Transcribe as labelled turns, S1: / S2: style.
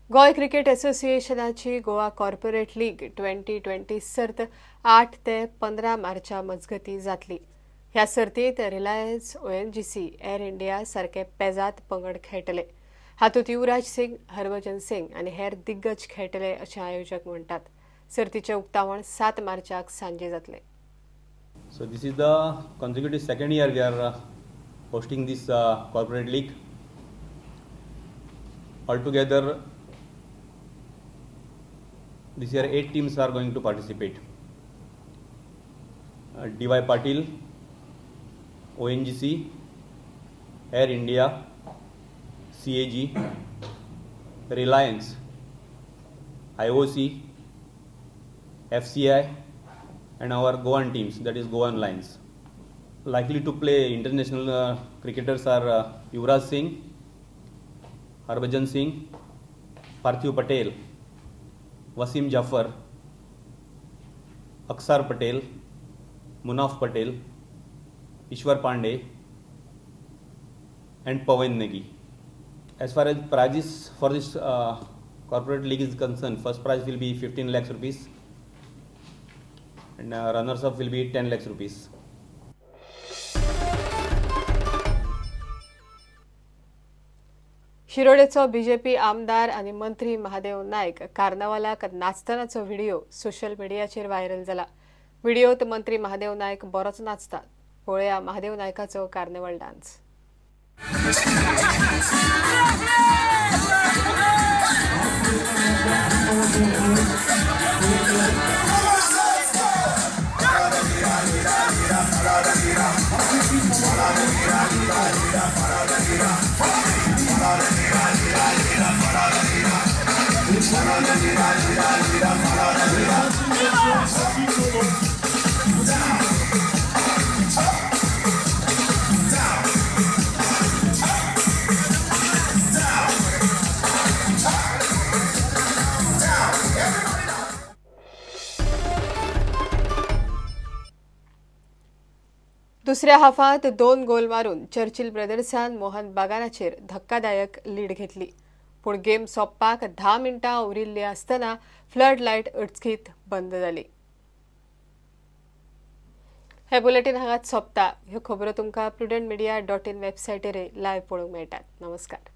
S1: Goa cricket असोसिएशनाची Goa corporate league 2020 सर्त 8 ते 15 मार्चा मजगती जातली. ह्या सर्तीत रिलायन्स, ONGC, air India सारखे पेजात पंगड खेळटले. हातूंत युवराज सिंग, हरभजन सिंग आनी हेर दिग्गज खेळटले अशें आयोजक म्हणटात. सर्तीचें उक्तावण 7 मार्चाक सांजे जातलें.
S2: So this is the consecutive second year we are hosting this corporate league. Altogether, this year 8 teams are going to participate. DY Patil, ONGC, Air India, CAG, Reliance, IOC, FCI and our Goan teams, that is Goan Lions. Likely to play international cricketers are Yuvraj Singh, Harbhajan Singh, Parthiv Patel, Wasim Jaffer, Axar Patel, Munaf Patel, Ishwar Pandey and Pawan Negi. As far as prizes for this corporate league is concerned, first prize will be 15 lakhs rupees and runners up will be 10 lakhs rupees.
S1: शिरोडेचो BJP आमदार आनी मंत्री Mahadev Naik कार्नावालाक नाचतनाचो video social मिडियाचेर viral जाला. व्हिडिओत मंत्री महादेव नायक बरोच नाचतात. पळोवया महादेव नायकाचो कार्निवल डान्स. दुसऱ्या हाफात 2 गोल मारून चर्चिल ब्रदर्सान मोहन बागानाचेर धक्कादायक लीड घेतली. पूण गेम सोंपपाक 10 मिनटां उरिल्ली आसतना फ्लड लायट अचकीत बंद जाली. हे बुलेटीन हांगाच सोंपता. ह्यो खबरो तुमकां prudentmedia.in वेबसायटीर लायव्ह पळोवंक मेळटात. नमस्कार.